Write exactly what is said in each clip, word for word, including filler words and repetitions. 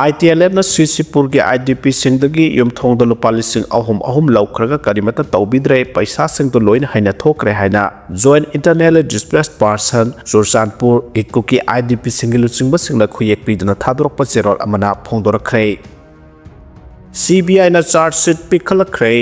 ITLFꯅ ꯁꯤꯁꯤꯄꯨꯔꯒꯤ IDPꯁꯤꯡꯗꯒꯤ ꯌꯨꯝꯊꯣꯡꯗ ꯂꯨꯄꯥ ꯂꯤꯁꯤꯡ ꯑꯍꯨꯝ ꯑꯍꯨꯝ ꯂꯧꯈ꯭ꯔꯒ ꯀꯔꯤꯃꯠꯇ ꯇꯧꯕꯤꯗ꯭ꯔꯦ, ꯄꯩꯁꯥꯁꯤꯡꯗꯨ ꯂꯣꯏꯅ ꯍꯩꯅ ꯊꯣꯛꯈ꯭ꯔꯦ ꯍꯥꯏꯅ Joint Internally Displaced Person ꯆꯨꯔꯆꯥꯟꯄꯨꯔꯒꯤ ꯀꯨꯀꯤ IDPꯁꯤꯡꯒꯤ ꯂꯨꯆꯤꯡꯕꯁꯤꯡꯅ ꯈꯨꯌꯦꯛ ꯄꯤꯗꯨꯅ ꯊꯥꯗꯣꯔꯛꯄ ꯆꯦꯔꯣꯜ ꯑꯃꯅ ꯐꯣꯡꯗꯣꯔꯛꯈ꯭ꯔꯦ꯫ CBIꯅ charge sheet ꯄꯤꯈꯠꯂꯛꯈ꯭ꯔꯦ꯫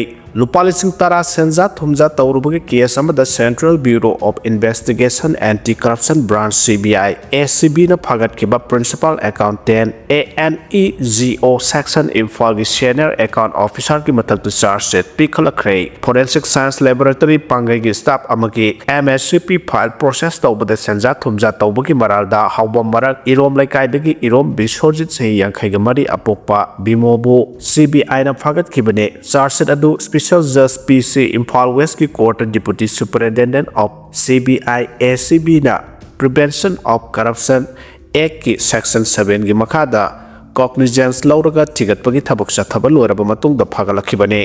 ꯂꯨꯄꯥ ꯂꯤꯁꯤꯡ ꯇꯔꯥ ꯁꯦꯟꯖꯥ ꯊꯨꯝꯖꯥ ꯇꯧꯔꯨꯕꯒꯤ case ꯑꯃꯗ Central Bureau of Investigation Anti Corruption Branch, CBI, ACBꯅ ꯐꯥꯒꯠꯈꯤꯕ Principal Accountant, ANEGO Section, ꯏꯝꯐꯥꯜꯒꯤ Senior Account Officerꯒꯤ ꯃꯊꯛꯇ charge sheet ꯄꯤꯈꯠꯂꯛꯈ꯭ꯔꯦ꯫ Forensic Science Laboratory ꯄꯥꯡꯒꯩꯒꯤ staff ꯑꯃꯒꯤ MSCP file process ꯇꯧꯕꯗ ꯁꯦꯟꯖꯥ ꯊꯨꯝꯖꯥ ꯇꯧꯕꯒꯤ ꯃꯔꯥꯜꯗ ꯍꯥꯎꯕꯝ ꯃꯔꯛ ꯏꯔꯣꯝ ꯂꯩꯀꯥꯏꯗꯒꯤ ꯏꯔꯣꯝ ꯕꯤꯁꯣꯔꯖꯤꯠ, ꯆꯍꯤ ꯌꯥꯡꯈꯩꯒ ꯃꯔꯤ, ꯑꯄꯣꯛꯄ ꯕꯤꯃꯣꯕꯨ CBIꯅ ꯐꯥꯒꯠꯈꯤꯕꯅꯤ꯫ Charge sheet ꯑꯗꯨ Special Judge PC, Imphal Westꯀꯤ courtꯇ Deputy Superintendent of CBI, ACBꯅ Prevention of Corruption Actꯀꯤ Section sevenꯒꯤ ꯃꯈꯥꯗ cognizance ꯂꯧꯔꯒ ꯊꯤꯒꯠꯄꯒꯤ ꯊꯕꯛ ꯆꯠꯊꯕ ꯂꯣꯏꯔꯕ ꯃꯇꯨꯡꯗ ꯐꯥꯒꯠꯂꯛꯈꯤꯕꯅꯤ꯫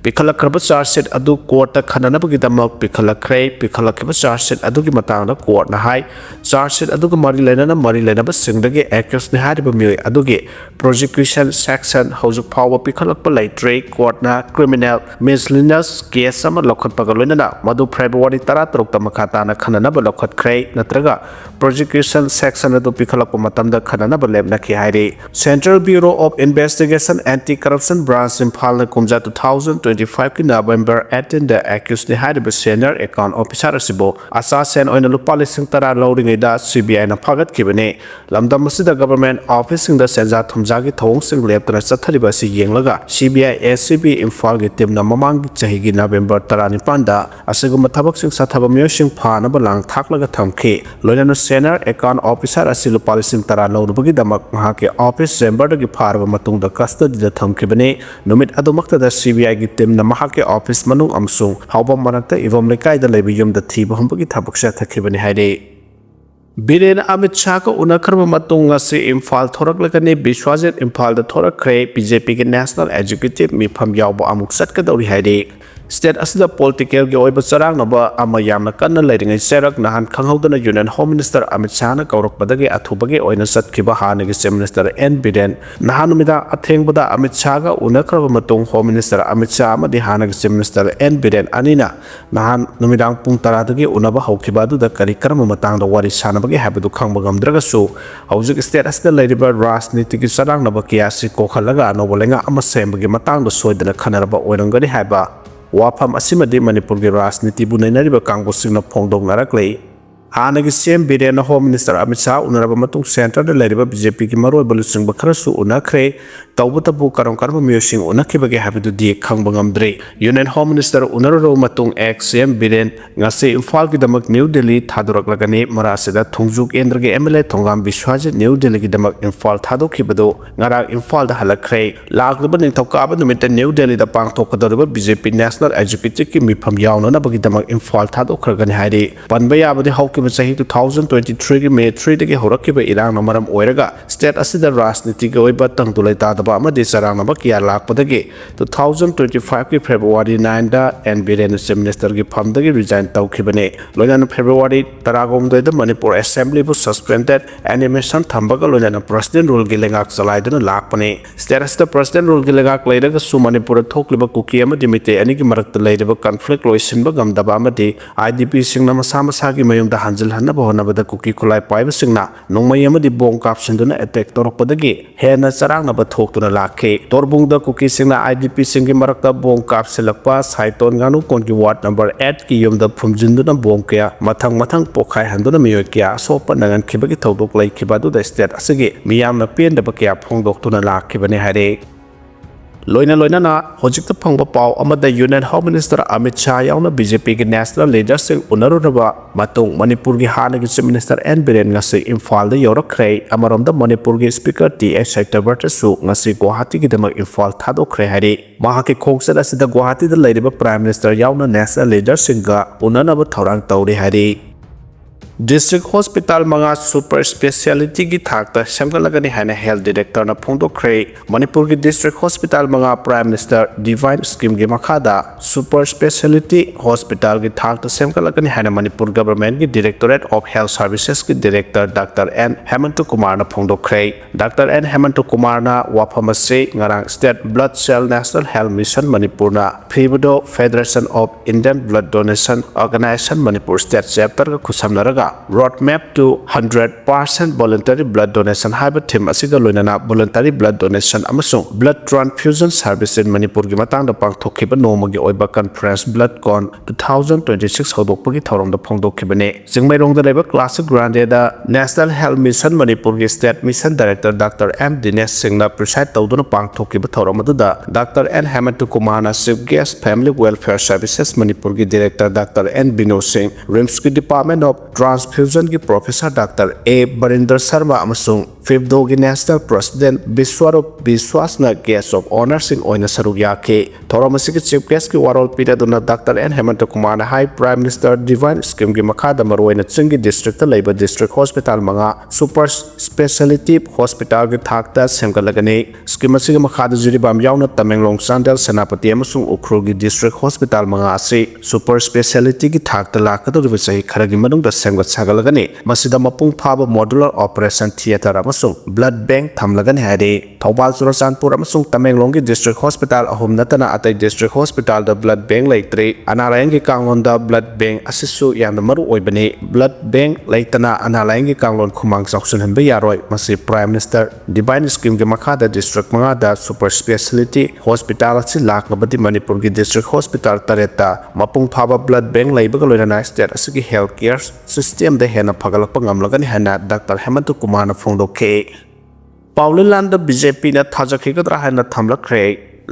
ꯄꯤꯈꯠꯂꯛꯈ꯭ꯔꯕ charge sheet ꯑꯗꯨ courtꯇ ꯈꯟꯅꯅꯕꯒꯤꯗꯃꯛ ꯄꯤꯈꯠꯂꯛꯈ꯭ꯔꯦ꯫ ꯄꯤꯈꯠꯂꯛꯈꯤꯕ charge sheet ꯑꯗꯨꯒꯤ ꯃꯇꯥꯡꯗ courtꯅ ꯍꯥꯏ, charge sheet ꯑꯗꯨꯒ ꯃꯔꯤ ꯂꯩꯅꯅ ꯃꯔꯤ ꯂꯩꯅꯕꯁꯤꯡꯗꯒꯤ accusedꯅꯤ ꯍꯥꯏꯔꯤꯕ ꯃꯤꯑꯣꯏ ꯑꯗꯨꯒꯤ prosecution section ꯍꯧꯖꯤꯛ ꯐꯥꯎꯕ ꯄꯤꯈꯠꯂꯛꯄ ꯂꯩꯇ꯭ꯔꯤ꯫ Courtꯅ criminal misdemeanor case ꯑꯃ ꯂꯧꯈꯠꯄꯒ ꯂꯣꯏꯅꯅ ꯃꯗꯨ February ꯇꯔꯥꯇꯔꯨꯛꯇ ꯃꯈꯥ ꯇꯥꯅ ꯈꯟꯅꯅꯕ ꯂꯧꯈꯠꯈ꯭ꯔꯦ, ꯅꯠꯇ꯭ꯔꯒ prosecution section ꯑꯗꯨ ꯄꯤꯈꯠꯂꯛꯄ ꯃꯇꯝꯗ ꯈꯟꯅꯅꯕ ꯂꯦꯞꯅꯈꯤ ꯍꯥꯏꯔꯤ꯫ Central Bureau of Investigation Anti Corruption Branch ꯏꯝꯐꯥꯜꯅ ꯀꯨꯝꯖꯥ two thousand twenty fiveꯀꯤ November eighteenꯗ accusedꯅꯤ ꯍꯥꯏꯔꯤꯕ senior account officer ꯑꯁꯤꯕꯨ ꯑꯆꯥ ꯁꯦꯟ ꯑꯣꯏꯅ ꯂꯨꯄꯥ ꯂꯤꯁꯤꯡ ꯇꯔꯥ ꯂꯧꯔꯤꯉꯩꯗ CBIꯅ ꯐꯥꯒꯠꯈꯤꯕꯅꯤ꯫ ꯂꯝꯗꯝ ꯑꯁꯤꯗ government officeꯁꯤꯡꯗ ꯁꯦꯟꯖꯥ ꯊꯨꯝꯖꯥꯒꯤ ꯊꯧꯑꯣꯡꯁꯤꯡ ꯂꯦꯞꯇꯅ ꯆꯠꯊꯔꯤꯕ ꯑꯁꯤ ꯌꯦꯡꯂꯒ CBI ACB ꯏꯝꯐꯥꯜꯒꯤ teamꯅ ꯃꯃꯥꯡꯒꯤ ꯆꯍꯤꯒꯤ November ꯇꯔꯥꯅꯤꯄꯥꯟꯗ ꯑꯁꯤꯒꯨꯝꯕ ꯊꯕꯛꯁꯤꯡ ꯆꯠꯊꯕ ꯃꯤꯑꯣꯏꯁꯤꯡ ꯐꯥꯅꯕ ꯂꯥꯡ ꯊꯥꯛꯂꯒ ꯊꯝꯈꯤ꯫ ꯂꯣꯏꯅꯅ senior account officer ꯑꯁꯤ ꯂꯨꯄꯥ ꯂꯤꯁꯤꯡ ꯇꯔꯥ ꯂꯧꯔꯨꯕꯒꯤꯗꯃꯛ ꯃꯍꯥꯛꯀꯤ office chamberꯗꯒꯤ ꯐꯥꯔꯕ ꯃꯇꯨꯡꯗ custodyꯗ ꯊꯝꯈꯤꯕꯅꯤ꯫ ꯅꯨꯃꯤꯠ ꯑꯗꯨꯃꯛꯇꯗ CBIꯒꯤ teamꯅ ꯃꯍꯥꯛꯀꯤ office ꯃꯅꯨꯡ ꯑꯃꯁꯨꯡ ꯍꯥꯎꯕꯝ ꯃꯔꯛꯇ ꯏꯔꯣꯝ ꯂꯩꯀꯥꯏꯗ ꯂꯩꯕ ꯌꯨꯝꯗ ꯊꯤꯕ ꯍꯨꯝꯕꯒꯤ ꯊꯕꯛ ꯆꯠꯊꯈꯤꯕꯅꯤ ꯍꯥꯏꯔꯤ꯫ ꯕꯤꯔꯦꯟ ꯑꯃꯤꯠ ꯁꯥꯍꯒ ꯎꯅꯈ꯭ꯔꯕ ꯃꯇꯨꯡ ꯉꯁꯤ ꯏꯝꯐꯥꯜ ꯊꯣꯔꯛꯂꯒꯅꯤ꯫ ꯕꯤꯁ꯭ꯋꯥꯖꯤꯠ ꯏꯝꯐꯥꯜꯗ ꯊꯣꯔꯛꯈ꯭ꯔꯦ꯫ BJPꯒꯤ national executive ꯃꯤꯐꯝ ꯌꯥꯎꯕ ꯑꯃꯨꯛ ꯆꯠꯀꯗꯧꯔꯤ ꯍꯥꯏꯔꯤ꯫ State ꯑꯁꯤꯗ political ꯒꯤ ꯑꯣꯏꯕ ꯆꯔꯥꯡꯅꯕ ꯑꯃ ꯌꯥꯝꯅ ꯀꯟꯅ ꯂꯩꯔꯤꯉꯩ ꯆꯩꯔꯛ ꯅꯍꯥꯟ ꯈꯪꯍꯧꯗꯅ Union Home Minister ꯑꯃꯤꯠ ꯁꯥꯍꯅ ꯀꯧꯔꯛꯄꯗꯒꯤ ꯑꯊꯨꯕꯒꯤ ꯑꯣꯏꯅ ꯆꯠꯈꯤꯕ ꯍꯥꯟꯅꯒꯤ Chief Minister ꯑꯦꯟ ꯕꯤꯔꯦꯟ ꯅꯍꯥꯟ ꯅꯨꯃꯤꯗꯥꯡ ꯑꯊꯦꯡꯕꯗ ꯑꯃꯤꯠ ꯁꯥꯍꯒ ꯎꯅꯈ꯭ꯔꯕ ꯃꯇꯨꯡ Home Minister ꯑꯃꯤꯠ ꯁꯥꯍ ꯑꯃꯗꯤ ꯍꯥꯟꯅꯒꯤ Chief Minister ꯑꯦꯟ ꯕꯤꯔꯦꯟ ꯑꯅꯤꯅ ꯅꯍꯥꯟ ꯅꯨꯃꯤꯗꯥꯡ ꯄꯨꯡ ꯇꯔꯥꯗꯒꯤ ꯎꯅꯕ ꯍꯧꯈꯤꯕ ꯑꯗꯨꯗ ꯀꯔꯤ ꯀꯔꯝꯕ ꯃꯇꯥꯡꯗ ꯋꯥꯔꯤ ꯁꯥꯟꯅꯕꯒꯦ ꯍꯥꯏꯕꯗꯨ ꯈꯪꯕ ꯉꯝꯗ꯭ꯔꯒꯁꯨ, ꯍꯧꯖꯤꯛ state ꯑꯁꯤꯗ ꯂꯩꯔꯤꯕ ꯔꯥꯖꯅꯤꯇꯤꯒꯤ ꯆꯔꯥꯡꯅꯕ ꯀꯌꯥ ꯑꯁꯤ ꯀꯣꯛꯍꯜꯂꯒ ꯑꯅꯧꯕ ꯂꯩꯉꯥꯛ ꯑꯃ ꯁꯦꯝꯕꯒꯤ ꯃꯇꯥꯡꯗ ꯁꯣꯏꯗꯅ ꯈꯟꯅꯔꯕ ꯑꯣꯏꯔꯝꯒꯅꯤ ꯍꯥꯏꯕ ꯋꯥꯐꯝ ꯑꯁꯤꯃꯗꯤ ꯃꯅꯤꯄꯨꯔꯒꯤ ꯔꯥꯖꯅꯤꯇꯤꯕꯨ ꯅꯩꯅꯔꯤꯕ ꯀꯥꯡꯕꯨꯁꯤꯡꯅ ꯐꯣꯡꯗꯣꯛꯅꯔꯛꯂꯤ꯫ ꯍꯥꯟꯅꯒꯤ ꯁꯤ ꯑꯦꯝ ꯕꯤꯔꯦꯟꯅ Home Minister ꯑꯃꯤꯠ ꯁꯥꯍ ꯎꯅꯔꯕ ꯃꯇꯨꯡ centre ꯗ ꯂꯩꯔꯤꯕ ꯕꯤ ꯖꯦ ꯄꯤꯒꯤ ꯃꯔꯨꯑꯣꯏꯕ ꯂꯨꯆꯤꯡꯕ ꯈꯔꯁꯨ ꯎꯅꯈ꯭ꯔꯦ꯫ ꯇꯧꯕꯇꯕꯨ ꯀꯔꯝ ꯀꯔꯝꯕ ꯃꯤꯑꯣꯏꯁꯤꯡ ꯎꯅꯈꯤꯕꯒꯦ ꯍꯥꯏꯕꯗꯨꯗꯤ ꯈꯪꯕ ꯉꯝꯗ꯭ꯔꯤ꯫ Union Home Minister ꯎꯅꯔꯨꯔꯕ ꯃꯇꯨꯡ ex C M ꯕꯤꯔꯦꯟ ꯉꯁꯤ ꯏꯝꯐꯥꯜꯒꯤꯗꯃꯛ ꯅ꯭ꯌꯨ ꯗꯦꯜꯂꯤ ꯊꯥꯗꯣꯔꯛꯂꯒꯅꯤ꯫ ꯃꯔꯥꯁꯤꯗ ꯊꯣꯡꯖꯨ ꯀꯦꯟꯗ꯭ꯔꯒꯤ M L A Thongam Biswajit New ꯗꯦꯜꯂꯤꯒꯤꯗꯃꯛ ꯏꯝꯐꯥꯜ ꯊꯥꯗꯣꯛꯈꯤꯕꯗꯨ ꯉꯔꯥꯡ ꯏꯝꯐꯥꯜꯗ ꯍꯜꯂꯛꯈ꯭ꯔꯦ꯫ ꯂꯥꯛꯂꯤꯕ ꯅꯤꯡꯊꯧꯀꯥꯕ ꯅꯨꯃꯤꯠꯇ ꯅ꯭ꯌꯨ ꯗꯦꯜꯂꯤꯗ ꯄꯥꯡꯊꯣꯛꯀꯗꯧꯔꯤꯕ B J P National Executive ꯀꯤ ꯃꯤꯐꯝ ꯌꯥꯎꯅꯅꯕꯒꯤꯗꯃꯛ ꯏꯝꯐꯥꯜ ꯊꯥꯗꯣꯛꯈ꯭ꯔꯒꯅꯤ ꯍꯥꯏꯔꯤ꯫ ꯄꯟꯕ ꯌꯥꯕꯗꯤ ꯍꯧꯈꯤꯕ ꯆꯍꯤ two thousand twenty three ꯒꯤ May three ꯗꯒꯤ ꯍꯧꯔꯛꯈꯤꯕ ꯏꯔꯥꯡꯅ ꯃꯔꯝ ꯑꯣꯏꯔꯒ state ꯑꯁꯤꯗ ꯔꯥꯖꯅꯤꯇꯤꯒꯤ ꯑꯣꯏꯕ ꯇꯪꯗꯨ ꯂꯩꯇꯥꯗꯕ ꯑꯃꯗꯤ ꯆꯔꯥꯡꯅꯕ ꯀꯌꯥ ꯂꯥꯛꯄꯗꯒꯤ two thousand twenty five ꯀꯤ February nine ꯗ ꯑꯦꯟ ꯕꯤꯔꯦꯟꯅ Chief Minister ꯒꯤ ꯐꯝꯗꯒꯤ resign ꯇꯧꯈꯤꯕꯅꯤ꯫ ꯂꯣꯏꯅꯅ February ꯇꯔꯥꯍꯨꯝꯗꯣꯏꯗ ꯃꯅꯤꯄꯨꯔ Assembly ꯕꯨ suspended animation ꯊꯝꯕꯒ ꯂꯣꯏꯅꯅ President Rule ꯒꯤ ꯂꯩꯉꯥꯛ ꯆꯂꯥꯏꯗꯨꯅ ꯂꯥꯛꯄꯅꯤ꯫ State ꯑꯁꯤꯗ President Rule ꯒꯤ ꯂꯩꯉꯥꯛ ꯂꯩꯔꯒꯁꯨ ꯃꯅꯤꯄꯨꯔꯗ ꯊꯣꯛꯂꯤꯕ ꯀꯨꯀꯤ ꯑꯃꯗꯤ ꯃꯤꯇꯩ ꯑꯅꯤꯒꯤ ꯃꯔꯛꯇ ꯂꯩꯔꯤꯕ conflict ꯂꯣꯏꯁꯤꯟꯕ ꯉꯝꯗꯕ ꯑꯃꯗꯤ I D P ꯁꯤꯡꯅ ꯃꯁꯥ ꯃꯁꯥꯒꯤ ꯃꯌꯨꯝꯗ ꯍꯟꯖꯤꯜꯍꯟꯅꯕ ꯍꯣꯠꯅꯕꯗ ꯀꯨꯀꯤ ꯈꯨꯠꯂꯥꯏ ꯄꯥꯏꯕꯁꯤꯡꯅ ꯅꯣꯡꯃꯩ ꯑꯃꯗꯤ bomb ꯀꯥꯞꯁꯤꯟꯗꯨꯅ attack ꯇꯧꯔꯛꯄꯗꯒꯤ ꯍꯦꯟꯅ ꯆꯔꯥꯡꯅꯕ ꯊꯣꯛꯇꯨꯅ ꯂꯥꯛꯈꯤ꯫ ꯇꯣꯔꯕꯨꯡꯗ ꯀꯨꯀꯤꯁꯤꯡꯅ I D P ꯁꯤꯡꯒꯤ ꯃꯔꯛꯇ bomb ꯀꯥꯞꯁꯤꯜꯂꯛꯄ, ꯁꯥꯏꯇꯣꯟ ꯉꯥꯅꯨꯀꯣꯟꯒꯤ ward number eight ꯀꯤ ꯌꯨꯝꯗ ꯐꯨꯝꯖꯤꯟꯗꯨꯅ bomb ꯀꯌꯥ ꯃꯊꯪ ꯃꯊꯪ ꯄꯣꯛꯈꯥꯏꯍꯟꯗꯨꯅ ꯃꯤꯑꯣꯏ ꯀꯌꯥ ꯑꯁꯣꯛꯄ ꯅꯪꯍꯟꯈꯤꯕꯒꯤ ꯊꯧꯗꯣꯛ ꯂꯩꯈꯤꯕ ꯑꯗꯨꯗ state ꯑꯁꯤꯒꯤ ꯃꯤꯌꯥꯝꯅ ꯄꯦꯟꯗꯕ ꯀꯌꯥ ꯐꯣꯡꯗꯣꯛꯇꯨꯅ ꯂꯥꯛꯈꯤꯕꯅꯤ ꯍꯥꯏꯔꯤ꯫ ꯂꯣꯏꯅ ꯂꯣꯏꯅꯅ ꯍꯧꯖꯤꯛꯇ ꯐꯪꯕ ꯄꯥꯎ ꯑꯃꯗ Union Home Minister Amit Shah ꯌꯥꯎꯅ B J P ꯒꯤ national leader ꯁꯤꯡ ꯎꯅꯔꯨꯔꯕ ꯃꯇꯨꯡ ꯃꯅꯤꯄꯨꯔꯒꯤ ꯍꯥꯟꯅꯒꯤ Chief Minister ꯑꯦꯟ ꯕꯤꯔꯦꯟ ꯉꯁꯤ ꯏꯝꯐꯥꯜꯗ ꯌꯧꯔꯛꯈ꯭ꯔꯦ꯫ ꯑꯃꯔꯣꯝꯗ ꯃꯅꯤꯄꯨꯔꯒꯤ Speaker ꯇꯤ ꯑꯩꯆ ꯁꯇ꯭ꯌꯕ꯭ꯔꯇꯁꯨ ꯉꯁꯤ ꯒꯨꯋꯥꯍꯥꯇꯤꯒꯤꯗꯃꯛ ꯏꯝꯐꯥꯜ ꯊꯥꯗꯣꯛꯈ꯭ꯔꯦ ꯍꯥꯏꯔꯤ꯫ ꯃꯍꯥꯛꯀꯤ ꯈꯣꯡꯆꯠ ꯑꯁꯤꯗ ꯒꯨꯋꯥꯍꯥꯇꯤꯗ ꯂꯩꯔꯤꯕ Prime Minister ꯌꯥꯎꯅ national leader ꯁꯤꯡꯒ ꯎꯅꯅꯕ ꯊꯧꯔꯥꯡ ꯇꯧꯔꯤ ꯍꯥꯏꯔꯤ꯫ District Hospital ꯃꯉꯥ super specialityꯒꯤ ꯊꯥꯛꯇ ꯁꯦꯝꯒꯠꯂꯒꯅꯤ ꯍꯥꯏꯅ Health Directorꯅ ꯐꯣꯡꯗꯣꯛꯈ꯭ꯔꯦ꯫ ꯃꯅꯤꯄꯨꯔꯒꯤ District Hospital ꯃꯉꯥ Prime Minister Divine Schemeꯒꯤ ꯃꯈꯥꯗ super speciality hospitalꯒꯤ ꯊꯥꯛꯇ ꯁꯦꯝꯒꯠꯂꯒꯅꯤ ꯍꯥꯏꯅ Manipur Governmentꯀꯤ Directorate of Health Servicesꯀꯤ Director Doctor N ꯍꯦꯃꯟꯇ ꯀꯨꯃꯥꯔꯅ ꯐꯣꯡꯗꯣꯛꯈ꯭ꯔꯦ꯫ Doctor N ꯍꯦꯃꯟꯇ ꯀꯨꯃꯥꯔꯅ ꯋꯥꯐꯝ ꯑꯁꯤ ꯉꯔꯥꯡ State Blood Cell National Health Mission ꯃꯅꯤꯄꯨꯔꯅ ꯐꯤꯕꯗꯣ Federation of Indian Blood Donation Organisation Manipur State Chapterꯒ ꯈꯨꯠꯁꯝꯅꯔꯒ Road Map to hundred percent Voluntary Blood Donation ꯍꯥꯏꯕ theme ꯑꯁꯤꯒ ꯂꯣꯏꯅꯅ Voluntary Blood Donation ꯑꯃꯁꯨꯡ Blood Transfusion Service in ꯃꯅꯤꯄꯨꯔꯒꯤ ꯃꯇꯥꯡꯗ ꯄꯥꯡꯊꯣꯛꯈꯤꯕ ꯅꯣꯡꯃꯒꯤ ꯑꯣꯏꯕ Conference BloodCon two thousand twenty six ꯍꯧꯗꯣꯛꯄꯒꯤ ꯊꯧꯔꯝꯗ ꯐꯣꯡꯗꯣꯛꯈꯤꯕꯅꯤ꯫ ꯆꯤꯡꯃꯩꯔꯣꯡꯗ ꯂꯩꯕ Classic Grandeꯗ National Health Mission ꯃꯅꯤꯄꯨꯔꯒꯤ State Mission Director Doctor M ꯗꯤꯅꯦꯁ ꯁꯤꯡꯅ preside ꯇꯧꯗꯨꯅ ꯄꯥꯡꯊꯣꯛꯈꯤꯕ ꯊꯧꯔꯝ ꯑꯗꯨꯗ Doctor N ꯍꯦꯃꯟꯇ ꯀꯨꯃꯥꯔꯅ Chief Guest, Family Welfare Services ꯃꯅꯤꯄꯨꯔꯒꯤ Director Doctor N ꯕꯤꯅꯣꯗ ꯁꯤꯡ, RIMSꯀꯤ Department of Transfusionꯒꯤ Professor Doctor A ꯕꯔꯤꯟꯗꯔ Sharma ꯑꯃꯁꯨꯡ ꯐꯤꯕꯗꯣꯒꯤ National President ꯕꯤꯁ꯭ꯋꯔꯨꯞ ꯕꯤꯁ꯭ꯋꯥꯁꯅ Guest of Honourꯁꯤꯡ ꯑꯣꯏꯅ ꯁꯔꯨꯛ ꯌꯥꯈꯤ꯫ ꯊꯧꯔꯝ ꯑꯁꯤꯒꯤ Chief Guestꯀꯤ ꯋꯥꯔꯣꯜ ꯄꯤꯔꯗꯨꯅ Doctor N ꯍꯦꯃꯟꯇ ꯀꯨꯃꯥꯔꯅ ꯍꯥꯏ, Prime Minister Divine Schemeꯒꯤ ꯃꯈꯥꯗ ꯃꯔꯨꯑꯣꯏꯅ ꯆꯤꯡꯒꯤ districtꯇ ꯂꯩꯕ District Hospital ꯃꯉꯥ super speciality hospitalꯒꯤ ꯊꯥꯛꯇ ꯁꯦꯝꯒꯠꯂꯒꯅꯤ꯫ Scheme ꯑꯁꯤꯒꯤ ꯃꯈꯥꯗ ꯖꯤꯔꯤꯕꯥꯝ ꯌꯥꯎꯅ ꯇꯃꯦꯡꯂꯣꯡ, ꯆꯥꯟꯗꯦꯜ, ꯁꯦꯅꯥꯄꯇꯤ ꯑꯃꯁꯨꯡ ꯎꯈ꯭ꯔꯨꯜꯒꯤ District Hospital ꯃꯉꯥ ꯑꯁꯤ super specialityꯒꯤ ꯊꯥꯛꯇ ꯂꯥꯛꯀꯗꯧꯔꯤꯕ ꯆꯍꯤ ꯈꯔꯒꯤ ꯃꯅꯨꯡꯗ ꯁꯦꯝꯒꯠ ꯁꯥꯒꯠꯂꯒꯅꯤ꯫ ꯃꯁꯤꯗ ꯃꯄꯨꯡ ꯐꯥꯕ Modular Operation Theatre ꯑꯃꯁꯨꯡ Blood Bank ꯊꯝꯂꯒꯅꯤ ꯍꯥꯏꯔꯤ꯫ ꯊꯧꯕꯥꯜ, ꯆꯨꯔꯆꯥꯟꯄꯨꯔ ꯑꯃꯁꯨꯡ ꯇꯃꯦꯡꯂꯣꯡꯒꯤ District Hospital ꯑꯍꯨꯝ ꯅꯠꯇꯅ ꯑꯇꯩ District Hospitalꯗ Blood Bank ꯂꯩꯇ꯭ꯔꯤ꯫ ꯑꯅꯥ ꯂꯥꯌꯦꯡꯒꯤ ꯀꯥꯡꯂꯣꯟꯗ Blood Bank ꯑꯁꯤꯁꯨ ꯌꯥꯝꯅ ꯃꯔꯨ ꯑꯣꯏꯕꯅꯤ꯫ Blood Bank ꯂꯩꯇꯅ ꯑꯅꯥ ꯂꯥꯌꯦꯡꯒꯤ ꯀꯥꯡꯂꯣꯟ ꯈꯨꯃꯥꯡ ꯆꯥꯎꯁꯤꯟꯍꯟꯕ ꯌꯥꯔꯣꯏ꯫ ꯃꯁꯤ Prime Minister Divine Schemeꯒꯤ ꯃꯈꯥꯗ District ꯃꯉꯥꯗ super speciality hospital ꯑꯁꯤ ꯂꯥꯛꯂꯕꯗꯤ ꯃꯅꯤꯄꯨꯔꯒꯤ District Hospital ꯇꯔꯦꯠꯇ ꯃꯄꯨꯡ ꯐꯥꯕ Blood Bank ꯂꯩꯕꯒ ꯂꯣꯏꯅꯅ state ꯑꯁꯤꯒꯤ health care systemꯗ ꯍꯦꯟꯅ ꯐꯒꯠꯂꯛꯄ ꯉꯝꯂꯒꯅꯤ ꯍꯥꯏꯅ Doctor ꯍꯦꯃꯟꯇ ꯀꯨꯃꯥꯔꯅ ꯐꯣꯡꯗꯣꯛꯈꯤ꯫ ꯄꯥꯎꯂꯤꯂꯥꯟꯗ BJPꯅ ꯊꯥꯖꯈꯤꯒꯗ꯭ꯔꯥ ꯍꯥꯏꯅ ꯊꯝꯂꯛꯈ꯭ꯔꯦ꯫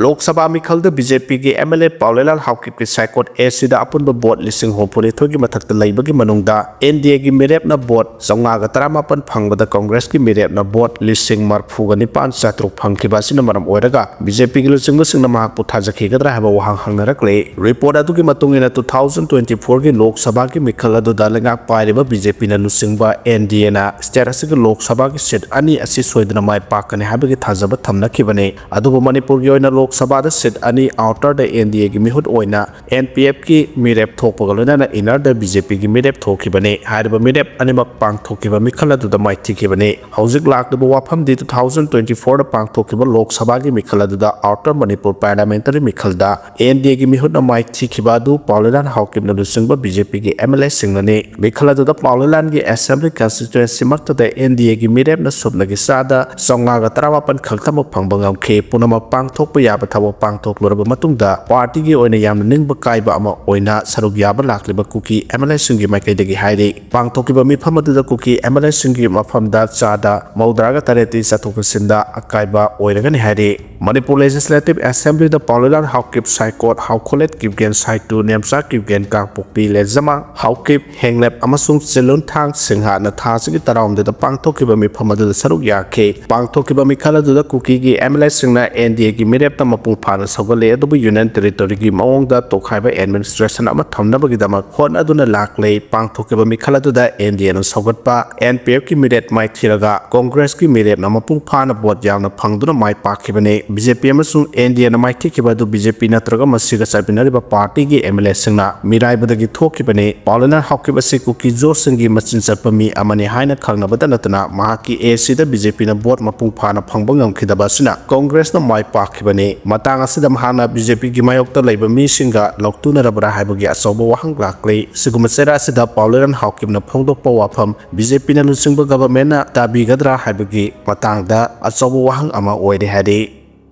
ꯂꯣꯛ ꯁꯚꯥ ꯃꯤꯈꯜꯗ ꯕꯤ ꯖꯦ ꯄꯤꯒꯤ ꯑꯦꯝ ꯑꯦꯜ ꯑꯦ ꯄꯥꯎꯂꯦꯂꯥꯜ ꯍꯥꯎꯀꯤꯞꯀꯤ ꯁꯥꯏꯀꯣꯠ ꯑꯦ ꯁꯤꯗ ꯑꯄꯨꯟꯕ ꯚꯣꯠ ꯂꯤꯁꯤꯡ ꯍꯨꯝꯐꯨ ꯅꯤꯊꯣꯏꯒꯤ ꯃꯊꯛꯇ ꯂꯩꯕꯒꯤ ꯃꯅꯨꯡꯗ ꯑꯦꯟ ꯗꯤ ꯑꯦꯒꯤ ꯃꯤꯔꯦꯞꯅ ꯚꯣꯠ ꯆꯥꯝꯃꯉꯥꯒ ꯇꯔꯥꯃꯥꯄꯟ ꯐꯪꯕꯗ ꯀꯪꯒ꯭ꯔꯦꯁꯀꯤ ꯃꯤꯔꯦꯞꯅ ꯚꯣꯠ ꯂꯤꯁꯤꯡ ꯃꯔꯐꯨꯒ ꯅꯤꯄꯥꯟ ꯆꯥꯇ꯭ꯔꯨꯛ ꯐꯪꯈꯤꯕ ꯑꯁꯤꯅ ꯃꯔꯝ ꯑꯣꯏꯔꯒ ꯕꯤ ꯖꯦ ꯄꯤꯒꯤ ꯂꯨꯆꯤꯡꯕꯁꯤꯡꯅ ꯃꯍꯥꯛꯄꯨ ꯊꯥꯖꯈꯤꯒꯗ꯭ꯔꯥ ꯍꯥꯏꯕ ꯋꯥꯍꯪ ꯍꯪꯅꯔꯛꯂꯤ꯫ ꯔꯤꯄꯣꯔꯠ ꯑꯗꯨꯒꯤ ꯃꯇꯨꯡ ꯏꯟꯅ, two thousand twenty fourꯒꯤ ꯂꯣꯛ ꯁꯚꯥꯒꯤ ꯃꯤꯈꯜ ꯑꯗꯨꯗ ꯂꯩꯉꯥꯛ ꯄꯥꯏꯔꯤꯕ ꯕꯤ ꯖꯦ ꯄꯤꯅ ꯂꯨꯆꯤꯡꯕ ꯑꯦꯟ ꯗꯤ ꯑꯦꯅ ꯁ꯭ꯇꯦꯠ ꯑꯁꯤꯒꯤ ꯂꯣꯛ ꯁꯚꯥꯒꯤ ꯁꯤꯠ ꯑꯅꯤ ꯑꯁꯤ ꯁꯣꯏꯗꯅ ꯃꯥꯏ ꯄꯥꯛꯀꯅꯤ ꯍꯥꯏꯕꯒꯤ ꯊꯥꯖꯕ ꯊꯝꯅꯈꯤꯕꯅꯤ꯫ ꯑꯗꯨꯕꯨ ꯃꯅꯤꯄꯨꯔꯒꯤ ꯑꯣꯏꯅ ꯂꯣꯛ ꯁꯚꯥꯗ ꯁꯤꯠ ꯑꯅꯤ ꯑꯥꯎꯇꯔꯗ ꯑꯦꯟ ꯗꯤ ꯑꯦꯒꯤ ꯃꯤꯍꯨꯠ ꯑꯣꯏꯅ ꯑꯦꯟ ꯄꯤ ꯑꯦꯐꯀꯤ ꯃꯤꯔꯦꯞ ꯊꯣꯛꯄꯒ ꯂꯣꯏꯅꯅ ꯏꯟꯅꯔꯗ ꯕꯤ ꯖꯦ ꯄꯤꯒꯤ ꯃꯤꯔꯦꯞ ꯊꯣꯛꯈꯤꯕꯅꯤ꯫ ꯍꯥꯏꯔꯤꯕ ꯃꯤꯔꯦꯞ ꯑꯅꯤꯃꯛ ꯄꯥꯡꯊꯣꯛꯈꯤꯕ ꯃꯤꯈꯜ ꯑꯗꯨꯗ ꯃꯥꯏꯊꯤꯈꯤꯕꯅꯤ꯫ ꯍꯧꯖꯤꯛ ꯂꯥꯛꯂꯤꯕ ꯋꯥꯐꯝꯗꯤ, two thousand twenty fourꯗ ꯄꯥꯡꯊꯣꯛꯈꯤꯕ ꯂꯣꯛ ꯁꯚꯥꯒꯤ ꯃꯤꯈꯜ ꯑꯗꯨꯗ ꯑꯥꯎꯇꯔ ꯃꯅꯤꯄꯨꯔ ꯄꯥꯔꯂꯤꯌꯥꯃꯦꯟꯇꯔꯤ ꯃꯤꯈꯜꯗ ꯑꯦꯟ ꯗꯤ ꯑꯦꯒꯤ ꯃꯤꯍꯨꯠꯅ ꯃꯥꯏꯊꯤꯈꯤꯕ ꯑꯗꯨ ꯄꯥꯎꯂꯦꯂꯥꯜ ꯍꯥꯎꯀꯤꯞꯅ ꯂꯨꯆꯤꯡꯕ ꯕꯤ ꯖꯦ ꯄꯤꯒꯤ ꯑꯦꯝ ꯑꯦꯜ ꯑꯦꯁꯤꯡꯅꯅꯤ꯫ ꯃꯤꯈꯜ ꯑꯗꯨꯗ ꯄꯥꯎꯂꯦꯂꯥꯜꯒꯤ ꯑꯦꯁꯦꯝꯕ꯭ꯂꯤ ꯀꯟꯁꯇꯤꯇ꯭ꯋꯦꯟꯁꯤꯃꯛꯇꯗ ꯑꯦꯟ ꯗꯤ ꯑꯦꯒꯤ ꯃꯤꯔꯦꯞꯅ ꯁꯨꯞꯅꯒꯤ ꯆꯥꯗ ꯆꯥꯝꯃꯉꯥꯒ ꯇꯔꯥꯃꯥꯄꯟ ꯈꯛꯇꯃꯛ ꯐꯪꯕ ꯉꯝꯈꯤ꯫ ꯄꯨꯝꯅꯃꯛ ꯄꯥꯡꯊꯣꯛꯄ ꯌꯥꯕ ꯊꯕꯛ ꯄꯥꯡꯊꯣꯛꯂꯨꯔꯕ ꯃꯇꯨꯡꯗ ꯄꯥꯔꯇꯤꯒꯤ ꯑꯣꯏꯅ ꯌꯥꯝꯅ ꯅꯤꯡꯕ ꯀꯥꯏꯕ ꯑꯃ ꯑꯣꯏꯅ ꯁꯔꯨꯛ ꯌꯥꯕ ꯂꯥꯛꯂꯤꯕ ꯀꯨꯀꯤ ꯑꯦꯝ ꯑꯦꯜ ꯑꯦꯁꯤꯡꯒꯤ ꯃꯥꯏꯀꯩꯗꯒꯤ ꯍꯥꯏꯔꯤ꯫ ꯄꯥꯡꯊꯣꯛꯈꯤꯕ ꯃꯤꯐꯝ ꯑꯗꯨꯗ ꯀꯨꯀꯤ ꯑꯦꯝ ꯑꯦꯜ ꯑꯦꯁꯤꯡꯒꯤ ꯃꯐꯝꯗ ꯆꯥꯗ ꯃꯧꯗ꯭ꯔꯥꯒ ꯇꯔꯦꯠꯇꯤ ꯆꯠꯊꯣꯛ ꯆꯠꯁꯤꯟꯗ ꯑꯀꯥꯏꯕ ꯑꯣꯏꯔꯒꯅꯤ ꯍꯥꯏꯔꯤ꯫ ꯃꯅꯤꯄꯨꯔ ꯂꯦꯖꯤꯁꯂꯦꯇꯤꯚ ꯑꯦꯁꯦꯝꯕ꯭ꯂꯤꯗ ꯄꯥꯎꯂꯦꯂꯥꯜ ꯍꯥꯎꯀꯤꯞ, ꯁꯥꯏꯀꯣꯠ, ꯍꯥꯎꯈꯣꯂꯦꯠ ꯀꯤꯞꯒꯦꯟ, ꯁꯥꯏꯇꯨ, ꯅꯦꯝꯆꯥ ꯀꯤꯞꯒꯦꯟ, ꯀꯥꯡꯄꯣꯛꯄꯤ ꯂꯦꯖꯃꯥꯡ ꯍꯥꯎꯀꯤꯞ, ꯍꯦꯡꯂꯦꯞ ꯑꯃꯁꯨꯡ ꯆꯤꯂꯨꯟꯊꯥꯡ ꯁꯤꯡꯍꯅ ꯊꯥ ꯑꯁꯤꯒꯤ ꯇꯔꯥꯍꯨꯝꯗꯣꯏꯗ ꯄꯥꯡꯊꯣꯛꯈꯤꯕ ꯃꯤꯐꯝ ꯑꯗꯨꯗ ꯁꯔꯨꯛ ꯌꯥꯈꯤ꯫ ꯄꯥꯡꯊꯣꯛꯈꯤꯕ ꯃꯤꯈꯜ ꯑꯗꯨꯗ ꯀꯨꯀꯤꯒꯤ ꯑꯦꯝ ꯑꯦꯜ ꯑꯦꯁꯤꯡꯅ ꯑꯦꯟ ꯗꯤ ꯑꯦꯒꯤ ꯃꯤꯔꯦꯞꯇ ꯃꯄꯨꯡ ꯐꯥꯅ ꯁꯧꯒꯠꯂꯦ, ꯑꯗꯨꯕꯨ ꯌꯨꯅꯤꯌꯟ ꯇꯦꯔꯤꯇꯣꯔꯤꯒꯤ ꯃꯑꯣꯡꯗ ꯇꯣꯈꯥꯏꯕ ꯑꯦꯗꯃꯤꯅꯤꯁꯇ꯭ꯔꯦꯁꯟ ꯑꯃ ꯊꯝꯅꯕꯒꯤꯗꯃꯛ ꯍꯣꯠꯅꯗꯨꯅ ꯂꯥꯛꯂꯦ꯫ ꯄꯥꯡꯊꯣꯛꯈꯤꯕ ꯃꯤꯈꯜ ꯑꯗꯨꯗ ꯑꯦꯟ ꯗꯤ ꯑꯦꯅ ꯁꯧꯒꯠꯄ, ꯑꯦꯟ ꯄꯤ ꯑꯦꯐꯀꯤ ꯃꯤꯔꯦꯞ ꯃꯥꯏꯊꯤꯔꯒ ꯀꯣꯡꯒ꯭ꯔꯦꯁꯀꯤ ꯃꯤꯔꯦꯞꯅ ꯃꯄꯨꯡ ꯐꯥꯅ ꯚꯣꯠ ꯌꯥꯝꯅ ꯐꯪꯗꯨꯅ ꯃꯥꯏ ꯄꯥꯛꯈꯤꯕꯅꯤ꯫ ꯕꯤ ꯖꯦ ꯄꯤ ꯑꯃꯁꯨꯡ ꯑꯦꯟ ꯗꯤ ꯑꯦꯅ ꯃꯥꯏꯊꯤꯈꯤꯕ ꯑꯗꯨ ꯕꯤ ꯖꯦ ꯄꯤ ꯅꯠꯇ꯭ꯔꯒ ꯃꯁꯤꯒ ꯆꯠꯃꯤꯟꯅꯔꯤꯕ ꯄꯥꯔꯇꯤꯒꯤ ꯑꯦꯝ ꯑꯦꯜ ꯑꯦꯁꯤꯡꯅ ꯃꯤꯔꯥꯏꯕꯗꯒꯤ ꯊꯣꯛꯈꯤꯕꯅꯤ꯫ ꯄꯥꯎꯂꯦꯂꯥꯜ ꯍꯥꯎꯀꯤꯞ ꯑꯁꯤ ꯀꯨꯀꯤ ꯖꯣꯁꯁꯤꯡꯒꯤ ꯃꯆꯤꯟ ꯆꯠꯄ ꯃꯤ ꯑꯃꯅꯤ ꯍꯥꯏꯅ ꯈꯪꯅꯕꯗ ꯅꯠꯇꯅ ꯃꯍꯥꯛꯀꯤ ꯑꯦ ꯁꯤꯗ ꯕꯤ ꯖꯦ ꯄꯤꯅ ꯚꯣꯠ ꯃꯄꯨꯡ ꯐꯥꯅ ꯐꯪꯕ ꯉꯝꯈꯤꯗꯕ ꯑꯁꯤꯅ ꯀꯣꯡꯒ꯭ꯔꯦꯁꯅ ꯃꯥꯏ ꯄꯥꯛꯈꯤꯕꯅꯤ꯫ ꯃꯇꯥꯡ ꯑꯁꯤꯗ ꯃꯍꯥꯛꯅ ꯕꯤ ꯖꯦ ꯄꯤꯒꯤ ꯃꯥꯌꯣꯛꯇ ꯂꯩꯕ ꯃꯤꯁꯤꯡꯒ ꯂꯧꯇꯨꯅꯔꯕ꯭ꯔꯥ ꯍꯥꯏꯕꯒꯤ ꯑꯆꯧꯕ ꯋꯥꯍꯪ ꯂꯥꯛꯂꯤ꯫ ꯁꯤꯒꯨꯝꯕ ꯆꯩꯔꯥ ꯑꯁꯤꯗ ꯄꯥꯎꯂꯦꯂꯥꯜ ꯍꯥꯎꯀꯤꯞꯅ ꯐꯣꯡꯗꯣꯛꯄ ꯋꯥꯐꯝ, ꯕꯤ ꯖꯦ ꯄꯤꯅ ꯂꯨꯆꯤꯡꯕ ꯒꯚꯔꯟꯃꯦꯟꯠꯅ ꯇꯥꯕꯤꯒꯗ꯭ꯔꯥ ꯍꯥꯏꯕꯒꯤ ꯃꯇꯥꯡꯗ ꯑꯆꯧꯕ ꯋꯥꯍꯪ ꯑꯃ ꯑꯣꯏꯔꯦ ꯍꯥꯏꯔꯤ꯫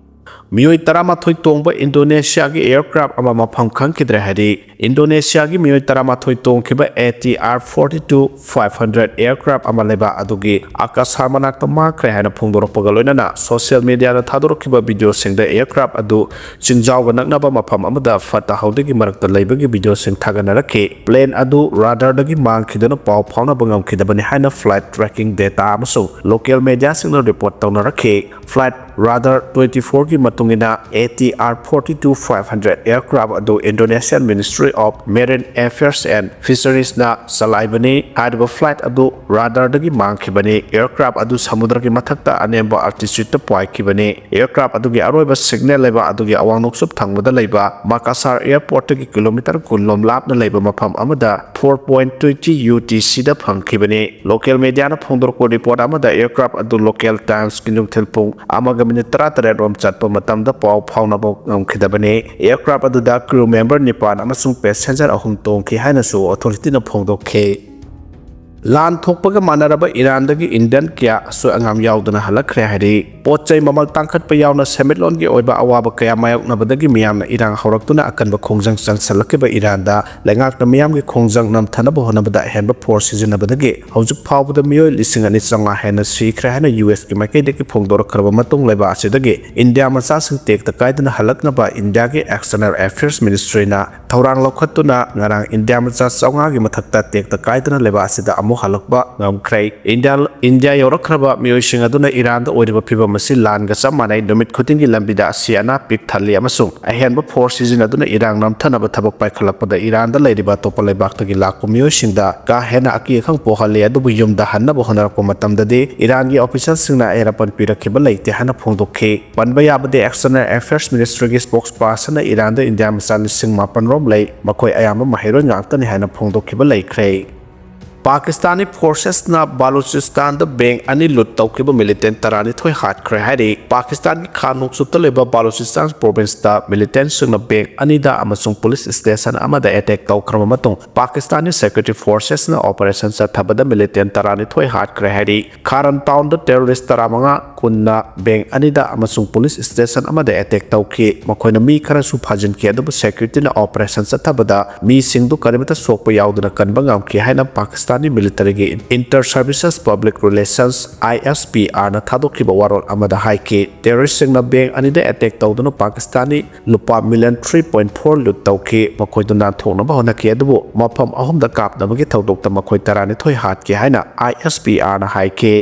ꯃꯤꯑꯣꯏ ꯇꯔꯥꯃꯥꯊꯣꯏ ꯇꯣꯡꯕ ꯏꯟꯗꯣꯅꯦꯁꯤꯌꯥꯒꯤ ꯑꯦꯌꯔꯀ꯭ꯔꯥꯐ ꯑꯃ ꯃꯐꯝ ꯈꯪꯈꯤꯗ꯭ꯔꯦ ꯍꯥꯏꯔꯤ꯫ ꯏꯟꯗꯣꯅꯦꯁꯤꯌꯥꯒꯤ ꯃꯤꯑꯣꯏ ꯇꯔꯥꯃꯥꯊꯣꯏ ꯇꯣꯡꯈꯤꯕ A T R forty two five hundred aircraft ꯑꯃ ꯂꯩꯕ ꯑꯗꯨꯒꯤ ꯑꯀꯥꯁꯥꯔ ꯃꯅꯥꯛꯇ ꯃꯥꯡꯈ꯭ꯔꯦ ꯍꯥꯏꯅ ꯐꯣꯡꯗꯣꯔꯛꯄꯒ ꯂꯣꯏꯅꯅ ꯁꯣꯁꯤꯌꯦꯜ ꯃꯤꯗꯤꯌꯥꯗ ꯊꯥꯗꯣꯔꯛꯈꯤꯕ ꯚꯤꯗꯤꯑꯣꯁꯤꯡꯗ ꯑꯦꯌꯔꯀ꯭ꯔꯥꯐ ꯑꯗꯨ ꯆꯤꯡꯖꯥꯎꯒ ꯅꯛꯅꯕ ꯃꯐꯝ ꯑꯃꯗ ꯐꯠꯇ ꯍꯥꯎꯗꯤꯒꯤ ꯃꯔꯛꯇ ꯂꯩꯕꯒꯤ ꯚꯤꯗꯤꯑꯣꯁꯤꯡ ꯊꯥꯒꯠꯅꯔꯛꯈꯤ꯫ ꯄ꯭ꯂꯦꯟ ꯑꯗꯨ ꯔꯥꯗꯥꯔꯗꯒꯤ ꯃꯥꯡꯈꯤꯗꯨꯅ ꯄꯥꯎ ꯐꯥꯎꯅꯕ ꯉꯝꯈꯤꯗꯕꯅꯤ ꯍꯥꯏꯅ ꯐ꯭ꯂꯥꯏꯠ ꯇ꯭ꯔꯦꯀꯤꯡ ꯗꯦꯇꯥ ꯑꯃꯁꯨꯡ local ꯃꯦꯗꯤꯌꯥꯁꯤꯡꯅ report ꯇꯧꯅꯔꯛꯈꯤ꯫ Flight radar twenty fourꯒꯤ ꯃꯇꯨꯡ ꯏꯟꯅ, A T R forty two five hundred aircraft ꯑꯗꯨ Indonesian Ministry of Marine Affairs and Fisheriesꯅ ꯆꯂꯥꯏꯕꯅꯤ꯫ ꯍꯥꯏꯔꯤꯕ ꯐ꯭ꯂꯥꯏꯠ ꯑꯗꯨ ꯔꯥꯗꯥꯔꯗꯒꯤ ꯃꯥꯡꯈꯤꯕꯅꯤ꯫ ꯑꯦꯌꯔꯀ꯭ꯔꯥꯐ ꯑꯗꯨ ꯁꯃꯨꯗ꯭ꯔꯒꯤ ꯃꯊꯛꯇ ꯑꯅꯦꯝꯕ ꯑꯜꯇꯤꯆ꯭ꯌꯨꯠꯇ ꯄꯥꯏꯈꯤꯕꯅꯤ꯫ ꯑꯦꯌꯔꯀ꯭ꯔꯥꯐ ꯑꯗꯨꯒꯤ ꯑꯔꯣꯏꯕ ꯁꯤꯒꯅꯦꯜ ꯂꯩꯕ ꯑꯗꯨꯒꯤ ꯑꯋꯥꯡ ꯅꯣꯡꯆꯨꯞ ꯊꯪꯕꯗ ꯂꯩꯕ ꯃꯀꯥꯁꯥꯔ ꯑꯦꯌꯔꯄꯣꯔꯠꯇꯒꯤ ꯀꯤꯂꯣꯃꯤꯇꯔ ꯀꯨꯟ ꯂꯣꯝ ꯂꯥꯞꯅ ꯂꯩꯕ ꯃꯐꯝ ꯑꯃꯗ four point twenty UTCꯗ ꯐꯪꯈꯤꯕꯅꯤ꯫ ꯂꯣꯀꯦꯜ ꯃꯦꯗꯤꯌꯥꯅ ꯐꯣꯡꯗꯣꯔꯛꯄ ꯔꯤꯄꯣꯔꯠ ꯑꯃꯗ, ꯑꯦꯌꯔꯀ꯭ꯔꯥꯐ ꯑꯗꯨ ꯂꯣꯀꯦꯜ ꯇꯥꯏꯝꯁꯀꯤ ꯅꯨꯡꯊꯤꯜ ꯄꯨꯡ ꯑꯃꯒ ꯃꯤꯅꯤꯠ ꯇꯔꯥꯇꯔꯦꯠ ꯔꯣꯝ ꯆꯠꯄ ꯃꯇꯝꯗ ꯄꯥꯎ ꯐꯥꯎꯅꯕ ꯉꯝꯈꯤꯗꯕꯅꯤ꯫ ꯑꯦꯌꯔꯀ꯭ꯔꯥꯐ ꯑꯗꯨꯗ ꯀ꯭ꯔꯨ ꯃꯦꯝꯕꯔ ꯅꯤꯄꯥꯟ ꯑꯃꯁꯨꯡ ꯄꯦꯁꯦꯟꯖꯔ ꯑꯍꯨꯝ ꯇꯣꯡꯈꯤ ꯍꯥꯏꯅꯁꯨ ꯑꯣꯊꯣꯔꯤꯇꯤꯅ ꯐꯣꯡꯗꯣꯛꯈꯤ꯫ ꯂꯥꯟ ꯊꯣꯛꯄꯒ ꯃꯥꯟꯅꯔꯕ ꯏꯔꯥꯟꯗꯒꯤ ꯏꯟꯗꯤꯌꯟ ꯀꯌꯥ ꯑꯁꯣꯏ ꯑꯉꯥꯝ ꯌꯥꯎꯗꯅ ꯍꯜꯂꯛꯈ꯭ꯔꯦ ꯍꯥꯏꯔꯤ꯫ ꯄꯣꯠ ꯆꯩ ꯃꯃꯜ ꯇꯥꯡꯈꯠꯄ ꯌꯥꯎꯅ ꯁꯦꯟꯃꯤꯠꯂꯣꯟꯒꯤ ꯑꯣꯏꯕ ꯑꯋꯥꯕ ꯀꯌꯥ ꯃꯥꯌꯣꯛꯅꯕꯗꯒꯤ ꯃꯤꯌꯥꯝꯅ ꯏꯔꯥꯡ ꯍꯧꯔꯛꯇꯨꯅ ꯑꯀꯟꯕ ꯈꯣꯡꯖꯪ ꯆꯪꯁꯤꯜꯂꯛꯈꯤꯕ ꯏꯔꯥꯟꯗ ꯂꯩꯉꯥꯛꯅ ꯃꯤꯌꯥꯝꯒꯤ ꯈꯣꯡꯖꯪ ꯅꯝꯊꯅꯕ ꯍꯣꯠꯅꯕꯗ ꯑꯍꯦꯟꯕ ꯐꯣꯔꯁ ꯁꯤꯖꯤꯟꯅꯕꯗꯒꯤ ꯍꯧꯖꯤꯛ ꯐꯥꯎꯕꯗ ꯃꯤꯑꯣꯏ ꯂꯤꯁꯤꯡ ꯑꯅꯤ ꯆꯥꯝꯃꯉꯥ ꯍꯦꯟꯅ ꯁꯤꯈ꯭ꯔꯦ ꯍꯥꯏꯅ ꯌꯨ ꯑꯦꯁꯀꯤ ꯃꯥꯏꯀꯩꯗꯒꯤ ꯐꯣꯡꯗꯣꯔꯛꯈ꯭ꯔꯕ ꯃꯇꯨꯡ, ꯂꯩꯕꯥꯛ ꯑꯁꯤꯗꯒꯤ ꯏꯟꯗꯤꯌꯥ ꯃꯆꯥꯁꯤꯡ ꯇꯦꯛꯇ ꯀꯥꯏꯗꯅ ꯍꯜꯂꯛꯅꯕ ꯏꯟꯗꯤꯌꯥꯒꯤ ꯑꯦꯛꯁꯇꯔꯅꯦꯜ ꯑꯦꯐꯤꯌꯔꯁ ꯃꯤꯅꯤꯁꯇ꯭ꯔꯤꯅ ꯊꯧꯔꯥꯡ ꯂꯧꯈꯠꯇꯨꯅ ꯉꯔꯥꯡ ꯏꯟꯗꯤꯌꯥ ꯃꯆꯥ ꯆꯥꯝꯃꯉꯥꯒꯤ ꯃꯊꯛꯇ ꯇꯦꯛꯇ ꯀꯥꯏꯗꯅ ꯂꯩꯕꯥꯛ ꯑꯁꯤꯗ ꯑꯃꯨꯛ ꯍꯜꯂꯛꯄ ꯉꯝꯈ꯭ꯔꯦ꯫ ꯏꯟꯗꯤꯌꯥ, ꯏꯟꯗꯤꯌꯥ ꯌꯧꯔꯛꯈ꯭ꯔꯕ ꯃꯤꯑꯣꯏꯁꯤꯡ ꯑꯗꯨꯅ ꯏꯔꯥꯟꯗ ꯑꯣꯏꯔꯤꯕ ꯐꯤꯚꯝ ꯑꯁꯤ ꯂꯥꯟꯒ ꯆꯞ ꯃꯥꯟꯅꯩ꯫ ꯅꯨꯃꯤꯠ ꯈꯨꯗꯤꯡꯒꯤ ꯂꯝꯕꯤꯗ ꯑꯁꯤ ꯑꯅꯥ ꯄꯤꯛ ꯊꯜꯂꯤ ꯑꯃꯁꯨꯡ ꯑꯍꯦꯟꯕ ꯐꯣꯔꯁ ꯁꯤꯖꯤꯟꯅꯗꯨꯅ ꯏꯔꯥꯡ ꯅꯝꯊꯅꯕ ꯊꯕꯛ ꯄꯥꯏꯈꯠꯂꯛꯄꯗ ꯏꯔꯥꯟꯗ ꯂꯩꯔꯤꯕ ꯑꯇꯣꯞꯄ ꯂꯩꯕꯥꯛꯇꯒꯤ ꯂꯥꯛꯄ ꯃꯤꯑꯣꯏꯁꯤꯡꯗ ꯀꯥ ꯍꯦꯟꯅ ꯑꯀꯤ ꯑꯈꯪ ꯄꯣꯛꯍꯜꯂꯤ꯫ ꯑꯗꯨꯕꯨ ꯌꯨꯝꯗ ꯍꯟꯅꯕ ꯍꯣꯠꯅꯔꯛꯄ ꯃꯇꯝꯗꯗꯤ ꯏꯔꯥꯟꯒꯤ ꯑꯣꯐꯤꯁꯤꯌꯦꯜꯁꯤꯡꯅ ꯑꯌꯦꯠ ꯑꯄꯟ ꯄꯤꯔꯛꯈꯤꯕ ꯂꯩꯇꯦ ꯍꯥꯏꯅ ꯐꯣꯡꯗꯣꯛꯈꯤ꯫ ꯄꯟꯕ ꯌꯥꯕꯗꯤ, ꯑꯦꯛꯁꯇꯔꯅꯦꯜ ꯑꯦꯐꯤꯌꯔꯁ ꯃꯤꯅꯤꯁꯇ꯭ꯔꯤꯒꯤ ꯁ꯭ꯄꯣꯛꯁ ꯄꯥꯔꯁꯟꯅ ꯏꯔꯥꯟꯗ ꯏꯟꯗꯤꯌꯥ ꯃꯆꯥ ꯂꯤꯁꯤꯡ ꯃꯥꯄꯟ ꯔꯣꯝ ꯂꯩ, ꯃꯈꯣꯏ ꯑꯌꯥꯝꯕ ꯃꯍꯩꯔꯣꯏ ꯉꯥꯛꯇꯅꯤ ꯍꯥꯏꯅ ꯐꯣꯡꯗꯣꯛꯈꯤꯕ ꯂꯩꯈ꯭ꯔꯦ꯫ ꯄꯥꯀꯤꯁꯇꯥꯅꯤ ꯐꯣꯔꯁꯦꯁꯅ ꯕꯥꯂꯨꯆꯤꯁꯇꯥꯟꯗ ꯕꯦꯡꯛ ꯑꯅꯤ ꯂꯨꯠ ꯇꯧꯈꯤꯕ ꯃꯤꯂꯤꯇꯦꯟ ꯇꯔꯥꯅꯤꯊꯣꯏ ꯍꯥꯠꯈ꯭ꯔꯦ ꯍꯥꯏꯔꯤ꯫ ꯄꯥꯀꯤꯁꯇꯥꯟꯒꯤ ꯈꯥ ꯅꯣꯡꯆꯨꯞꯇ ꯂꯩꯕ ꯕꯥꯂꯨꯆꯤꯁꯇꯥꯟ ꯄ꯭ꯔꯣꯚꯤꯟꯁꯇ ꯃꯤꯂꯤꯇꯦꯟꯁꯤꯡꯅ ꯕꯦꯡꯛ ꯑꯅꯤꯗ ꯑꯃꯁꯨꯡ ꯄꯨꯂꯤꯁ ꯁ꯭ꯇꯦꯁꯟ ꯑꯃꯗ ꯑꯦꯇꯦꯛ ꯇꯧꯈ꯭ꯔꯕ ꯃꯇꯨꯡ ꯄꯥꯀꯤꯁꯇꯥꯅꯤ ꯁꯦꯀ꯭ꯌꯨꯔꯤꯇꯤ ꯐꯣꯔꯁꯦꯁꯅ ꯑꯣꯄꯔꯦꯁꯟ ꯆꯠꯊꯕꯗ ꯃꯤꯂꯤꯇꯦꯟ ꯇꯔꯥꯅꯤꯊꯣꯏ ꯍꯥꯠꯈ꯭ꯔꯦ ꯍꯥꯏꯔꯤ꯫ ꯈꯥꯔꯟ ꯇꯥꯎꯟꯗ ꯇꯦꯔꯣꯔꯤꯁ ꯇꯔꯥꯃꯉꯥ ꯀꯨꯟꯅ ꯕꯦꯡꯛ ꯑꯅꯤꯗ ꯑꯃꯁꯨꯡ ꯄꯨꯂꯤꯁ ꯁ꯭ꯇꯦꯁꯟ ꯑꯃꯗ ꯑꯦꯇꯦꯛ ꯇꯧꯈꯤ꯫ ꯃꯈꯣꯏꯅ ꯃꯤ ꯈꯔꯁꯨ ꯐꯥꯖꯤꯟꯈꯤ, ꯑꯗꯨꯕꯨ ꯁꯦꯀ꯭ꯌꯨꯔꯤꯇꯤꯅ ꯑꯣꯄꯔꯦꯁꯟ ꯆꯠꯊꯕꯗ ꯃꯤꯁꯤꯡꯗꯨ ꯀꯔꯤꯃꯠꯇ ꯁꯣꯛꯄ ꯌꯥꯎꯗꯅ ꯀꯟꯕ ꯉꯝꯈꯤ ꯍꯥꯏꯅ ꯄꯥꯀꯤꯁꯇꯥꯅꯤ ꯃꯤꯂꯤꯇꯔꯤꯒꯤ ꯏꯟꯇꯔ ꯁꯔꯚꯤꯁꯦꯁ ꯄꯕ꯭ꯂꯤꯛ ꯔꯤꯂꯦꯁꯟꯁ, ꯑꯥꯏ ꯑꯦꯁ ꯄꯤ ꯑꯥꯔꯅ ꯊꯥꯗꯣꯛꯈꯤꯕ ꯋꯥꯔꯣꯜ ꯑꯃꯗ ꯍꯥꯏꯈꯤ꯫ ꯇꯦꯔꯣꯔꯤꯁ꯭ꯠꯁꯤꯡꯅ ꯕꯦꯡꯛ ꯑꯅꯤꯗ ꯑꯦꯇꯦꯛ ꯇꯧꯗꯨꯅ ꯄꯥꯀꯤꯁꯇꯥꯅꯤ ꯂꯨꯄꯥ ꯃꯤꯂꯤꯌꯟ ꯊ꯭ꯔꯤ ꯄꯣꯏꯟꯠ ꯐꯣꯔ ꯂꯨꯠ ꯇꯧꯈꯤ꯫ ꯃꯈꯣꯏꯗꯨ ꯅꯥꯟꯊꯣꯛꯅꯕ ꯍꯣꯠꯅꯈꯤ, ꯑꯗꯨꯕꯨ ꯃꯐꯝ ꯑꯍꯨꯝꯗ ꯀꯥꯞꯅꯕꯒꯤ ꯊꯧꯗꯣꯛꯇ ꯃꯈꯣꯏ ꯇꯔꯥꯅꯤꯊꯣꯏ ꯍꯥꯠꯈꯤ ꯍꯥꯏꯅ ꯑꯥꯏ ꯑꯦꯁ ꯄꯤ ꯑꯥꯔꯅ ꯍꯥꯏꯈꯤ꯫